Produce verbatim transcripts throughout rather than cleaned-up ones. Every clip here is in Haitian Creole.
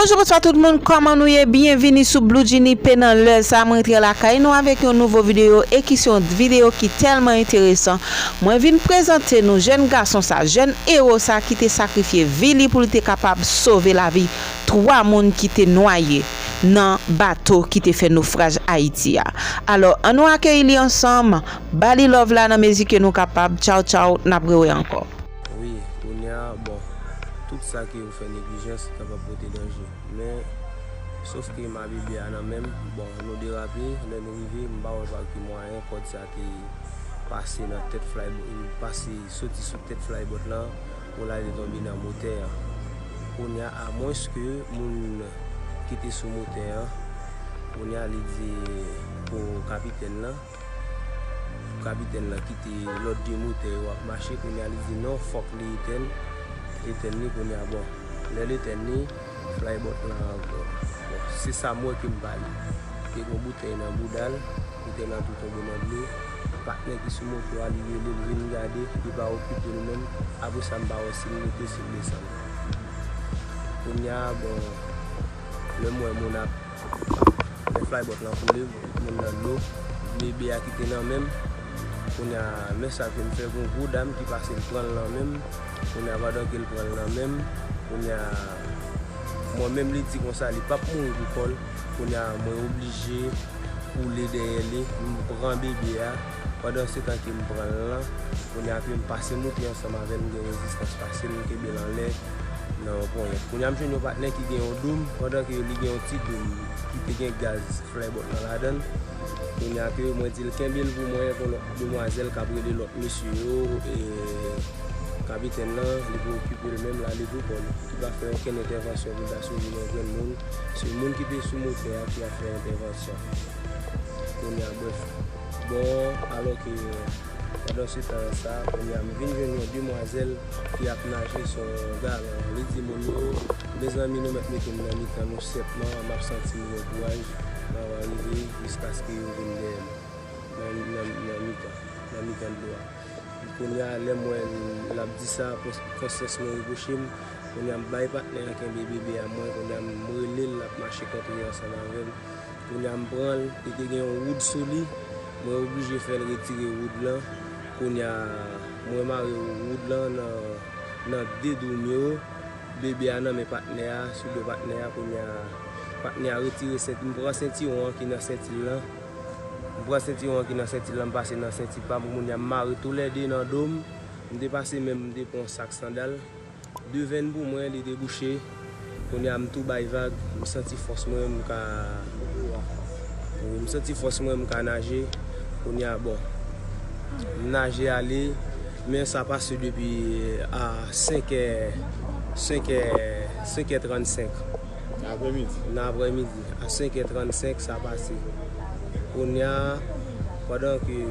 Bonjou, bonswa tout moun, kòman nou ye? Byenvini sou Blue Genie P nan lè sa, mwen rantre lakay nou avèk yon nouvo videyo e ki se yon videyo ki tèlman enteresan. Mwen vin prezante nou jèn gason sa, jèn ewo sa ki te sakrifye vi li pou li te kapab sove lavi twa moun ki te nwaye nan bato ki te fè nofraj Ayiti a. Alò, ann nou akeyi li ansanm, ba li love la nan mezi ke nou kapab. Tchaw, tchaw, n ap rewè ankò. Wi, kounye a, bon, tout sa ke ou fè neglijans kapab pote danje. Men, sof ke ma bebe a nan men m, bon, nou derape, lè nou rive, m pa wè pa ki mwayen kòd sa te pase nan tèt fly, pase soti sou tèt flybot lan, pou l ale tonbe nan motè a. Kounye a, amwenske moun ki te sou motè a, kounye a li di pou kapitèn lan, kapitèn lan kite lòd de motè yo ap mache, kounye a li di non, fòk li etèn, etèn li, kounye a bon. Lè l etèn li, flybot lan, bon, se sa m wè ke m pa li. Te gen yon boutèy nan bouda l, boutèy lan tou tonbe nan dlo. Patnè ki sou moto a, li rele l, vin gade, li pa okipe l menm. Apre sa, m pa wè si l moute, si l desann. Kounye a, bon, lè m wè moun ap, lè flybot lan koule, moun nan dlo, bebe a ki te nan men m. Kounye a, men sa ke m fè, gon gwo dam ki pase, l pran l nan men m. Kounye a, pandan ke l pran l nan men m, kounye a, mwen menm li di konsa, li p ap mouri pou kò l. Kounye a, mwen oblije koule dèyè li, m pran bebe a. Pandan se tan ke m pran l lan, kounye a ke m pase moute ansanm avè l, m gen rezistans, pase l, m kenbe l anlè nan yon ponyèt. Kounye a, m jwenn yon patnè ki gen yon doum, pandan ke li gen yon ti doum ki te gen gaz flybot lan ladan l. Kounye a ke mwen di l kenbe l pou mwen, gon lòt demwazèl k ap rele lòt mesye yo, e kapitèn lan, li pou okipe l menm, l ale pou kò l. Li pa fè okenn entèvansyon pou l ta sove yon grenn moun. Se moun ki te sou motè a ki ap fè entèvansyon. Kounye a, brèf. Bon, alò ke pandan se tan sa, kounye a, m vin jwenn yon demwazèl ki ap naje sou yon galon. Li di moun yo, mezanmi, nou mèt mete m nan mitan nou sètman, m ap santi m gen kouraj, m ap rive jiskaske yo vin dèyè m nan, nan, nan mitan, nan mitan dlo a. Kounye a, lè m wè l ap di sa, kons-, konsyans mwen repwoche m. Kounye a, m bay patnè an kenbe bebe a mwen. Kounye a, m rele l, l ap mache kontre ansanm avè m. Kounye a, m pran l, li te gen yon woud sou li. Mwen oblije fè l retire woud lan. Kounye a, mwen mare woud lan nan, nan de doum yo. Bebe a nan men patnè a, sou do patnè a. Kounye a, patnè a retire senti, m pran sentiwon an ki nan senti l lan. M pran sentiwon an ki nan senti l lan, m pase nan senti pa m. Kounye a, m mare toulède nan do m. M te pase men m, m te pran yon sak sandal. Devenn pou mwen, li debouche. Kounye a, m tou bay vag, m santi fòs mwen, m ka, m santi fòs mwen, m ka naje. Kounye a, bon, m naje ale, men sa pase depi a senk è, senk è, senk è trannsenk. Aprèmidi. Nan aprèmidi, a senk è trannsenk, sa pase. Kounye a, pandan ke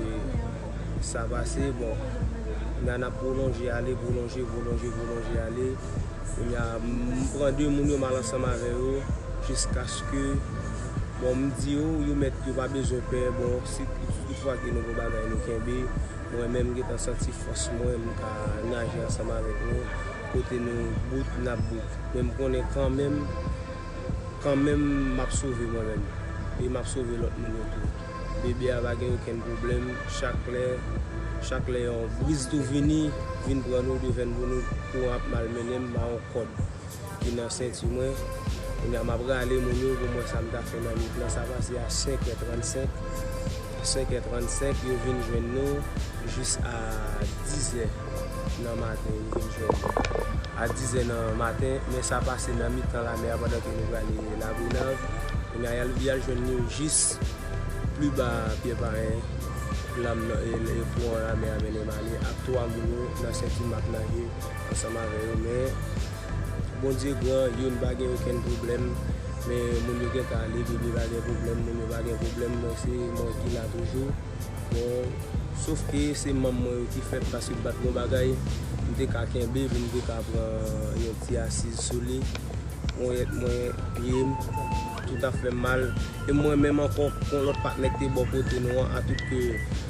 sa pase, bon, kounye a n ap pwolonje ale, pwolonje, pwolonje, pwolonje ale. Kounye a, m pran de moun yo, m al ansanm avè yo, jiskaske, bon, m di yo, yo mèt, yo pa bezwen pè, bon, si toutfwa ke nou gon bagay nou kenbe, mwen menm, m gentan santi fòs mwen, m ka naje ansanm avèk nou, kote nou bout, n ap bout. Men m konnen kanmenm, kanmenm, m ap sove mwen menm. E m ap sove lòt moun yo tou. Bebe a pa gen okenn pwoblèm. Chak lè, chak lè yon briz tou vini, vin pran nou, devenn pou nou, kouran ap malmennen m, m a yon kòd ki nan senti mwen. Kounye a, m ap rale moun yo pou m wè sa m ta fè nan mit lan. Sa pase a senk è trannsenk. Senk è trannsenk, yo vin jwenn nou jis a diz è nan maten, yo vin jwenn nou. A diz è nan maten, men sa pase nan mitan lamè a pandan ke nou prale Lagonav. Kounye a, y al, y al jwenn nou jis pli ba Pyè Payen, lam nan, e, e kouran lamè a mennen m ale ak twa moun yo nan senti m ap naje ansanm avè yo, men Bondye gran, youn pa gen okenn pwoblèm, men moun yo gentan ale, bebe pa gen pwoblèm, moun yo pa gen pwoblèm, mwen se mwen ki la toujou. Bon, sof ke se manm mwen yo ki fèt, paske m pa t gon bagay, m te ka kenbe, m te ka pran yon ti asiz sou li. Ponyèt mwen, pye m, tout ap fè m mal. E mwen menm ankò, gon lòt patnè ki te bò kote nou an, a tout ke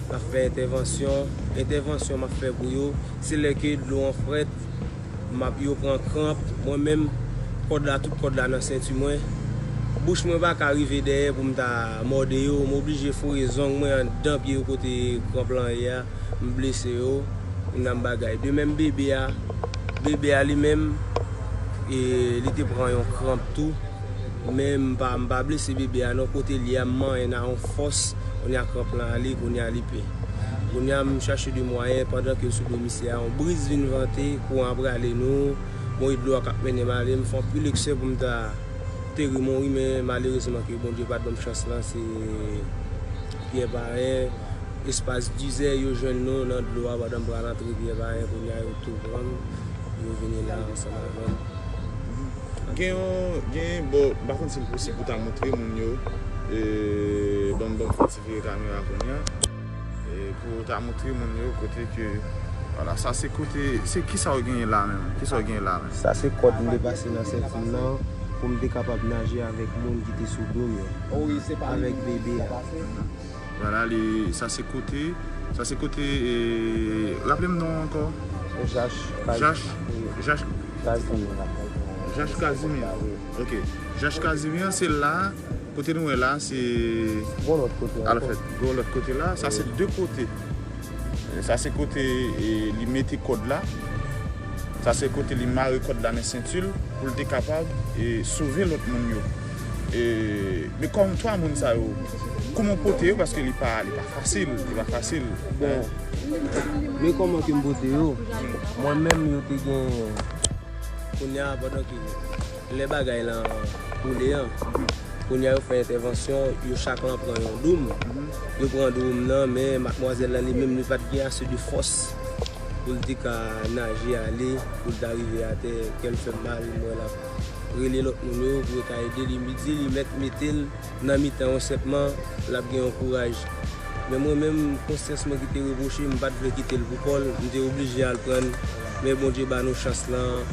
m ap fè entèvansyon, entèvansyon m ap fè pou yo, se lè ke dlo an frèt, m ap, yo pran kranp, mwen menm, Kòd la, tout kòd la nan senti mwen. Bouch mwen pa ka rive dèyè pou m ta mòde yo. M oblije foure zong mwen anndan pye yo kote kranp lan ye a. M blese yo. Kounye a m bagay. De menm bebe a, bebe a li menm, e, li te pran yon kranp tou. Men m pa, m pa blese bebe a non. Kote l ye a, m manyen nan yon fòs. Kounye a kranp lan ale, kounye a li pe. Kounye a m chache de mwayen pandan ke l sou do misye a. Yon briz vin vante, kouran ap rale nou. Bon, e dlo a k ap mennen m ale. M fè anpil eksè pou m ta tere Monri, men malerezman ke Bondye pa t ban m chans lan, se Pyè Payen. Espas dizè, yo jwenn nou nan dlo a pandan m pral antre Pyè Payen. Kounye a, yo tou pran m, yo vini la ansanm avè m. Gen yon, gen, bon, m pa konn si l posib pou ta montre moun yo, e, ban m, ban m fè ti vire kamera kounye a. E pou w ta montre moun yo kote ke, vwala, sa se kote, se kisa w genyen la menm? Kisa w genyen la menm? Sa se kòd m te pase nan senti m nan pou m te kapab naje avèk moun ki te sou do m yo, avèk bebe a. Vwala, li, sa se kote, sa se kote, e, raple m non ankò? Jach Kaz-, Jach, wi. Jach Kazimir. Jach Kazimir. Ok. Jach Kazimir, se la, kote nou wè la, se gon lòt kote ankò. Alfèt, gon lòt kote la. Sa se de kote. Sa se kote, e, li mete kòd la. Sa se kote li mare kòd la nan senti l pou l te kapab, e, sove lòt moun yo. E, men kòm twa moun sa yo, kòman w pote yo? Paske li pa, li pa fasil, li pa fasil. Bon, men kòman ke m pote yo? Mwen menm, yo te gen, kounye a, pandan ke lè bagay lan koule an, kounye a yo fè entèvansyon, yo chak lan pran yon doum. Yo pran doum nan, men madmwazèl lan li menm li pa t gen ase de fòs pou l te ka naje ale, pou l ta rive atè, kè l fè m mal, m wè l ap rele lòt moun yo pou yo ta ede li. M di li mèt mete l nan mitan yo senpman, l ap gen yon kouraj. Men mwen menm, konsyans mwen ki te repwoche m, m pa t vle kite l pou kò l, m te oblije al pran l. Men Bondye ba nou chans lan,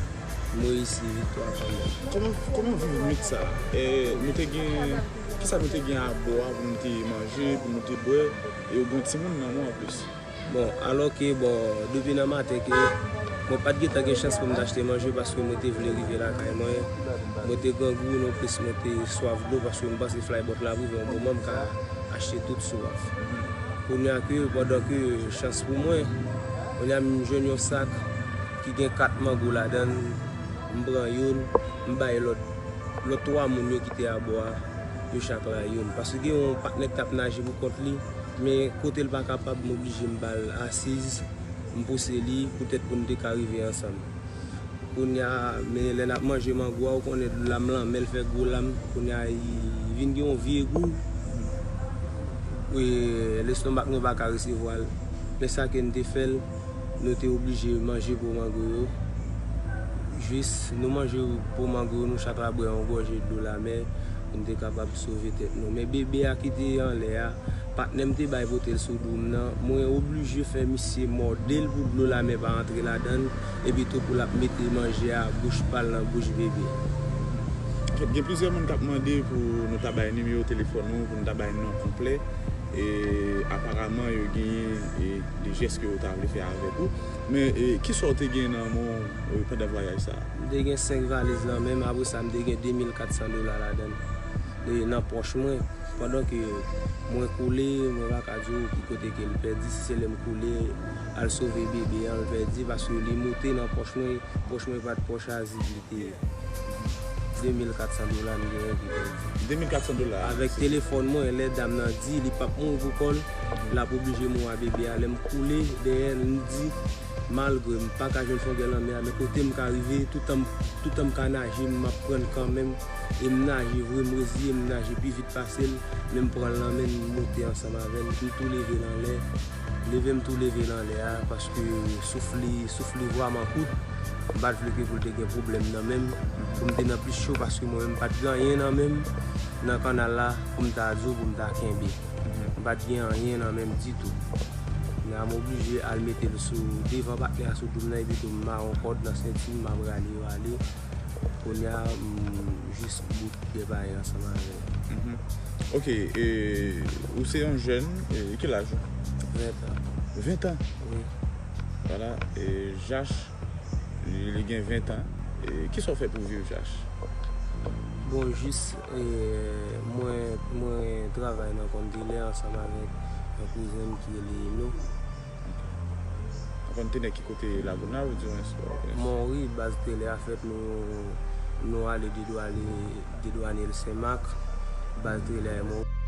m reyisi viktwa kanmenm. Kòman, kòman w viv nwit sa? E, nou te gen, kisa nou te gen abò a pou nou te manje, pou nou te bwè, e ou gen yon timoun nan men w anplis? Bon, alò ke, bon, depi nan maten ke mwen pa t gentan gen chans pou m t achte manje paske mwen te vle rive lakay mwen. Mwen te grangou, non plis mwen te swaf dlo paske m panse flybòt la ap rive yon moman m ka achte tout swaf. Kounye a ke, pandan ke chans pou mwen, kounye a m jwenn yon sak ki gen kat mango ladan l, m pran youn, m bay lòt, lòt twa moun yo ki te abò a, yo chak la youn. Paske gen yon patnè k t ap naje pou kont li, men kote l pa kapab, m oblije m ba l asiz, m pouse li poutèt pou n te ka rive ansanm. Kounye a, men lè n ap manje mango a, ou konnen lam lanmè l fè gwo lam, kounye a, li vin gen yon vye gou. E, lestomak nou pa ka resevwa l. Men sa ke n te fè l, nou te oblije manje po mango yo. Jis nou manje po mango yo, nou chak la bwè yon gòje dlo lamè pou n te kapab sove tèt nou. Men bebe a ki te anlè a, patnè m te bay pote l sou do m nan, mwen oblije fè misye mòde l pou dlo lamè pa antre ladan l, epi tou pou l ap mete manje a bouch pa l nan bouch bebe a. Gen plizyè moun k ap mande pou nou ta bay nimewo telefòn ou, pou nou ta bay non konplè. E aparaman, yo genyen, e, de jès ke yo ta vle fè avèk ou. Men, e, kisa w te gen nan men w, e, pandan vwayaj sa a? M te gen senk valiz nan men m, apre sa, m te gen de mil kat san dola ladan l, e, nan pòch mwen. Pandan ke mwen koule, mwen pa ka di w ki kote ke l pèdi, si se lè m koule, al sove bebe a, l pèdi, paske li moute nan pòch mwen, pòch mwen pa t pòch a zip, li te de mil kat san dola m genyen ki pèdi. De mil kat san dola. Avèk telefòn mwen, lè dam nan di li p ap mouri pou kò l, l ap oblije mouri a bebe a. Lè m koule dèyè l, m di, malgre m pa ka jwenn fon gen lanmè a, men kote m ka rive, toutan m, toutan m ka naje, m ap pran l kanmenm. E m naje vre, m reziye, m naje pi vit pase l, men m pran l nan men l, m moute ansanm avè l, m tou leve l anlè. Leve m tou leve l anlè a, paske souf li, souf li vrèman kout. M pa t vle ke pou l te gen pwoblèm nan men m, pou m te nan plis cho, paske mwen menm m pa t gen anyen nan men m nan kannal la pou m ta di w pou m ta kenbe. M pa t gen anyen nan men m ditou. Kounye a m oblije al mete l sou devan patnè a sou do m nan, epi tou m mare yon kòd nan senti m, m ap rale yo ale. Kounye a, m jis bout de bagay ansanm avè l. Mhm. Ok, e, ou se yon jèn, e, ki laj ou? Ven tan. Ven tan? Wi. Vwala, e, Jach, li, li gen ven tan. E, kisa w fè pou viv, Jach? Bon, jis, e, mwen, mwen travay nan konn telè ansanm avèk yon kouzen m ki rele Eno. Nan konn telè ki kote Lagonav, ou di mwen? Monri, baz telè a fèt, nou, nou ale dedwane, dedwane Senmak, baz telè a Monri.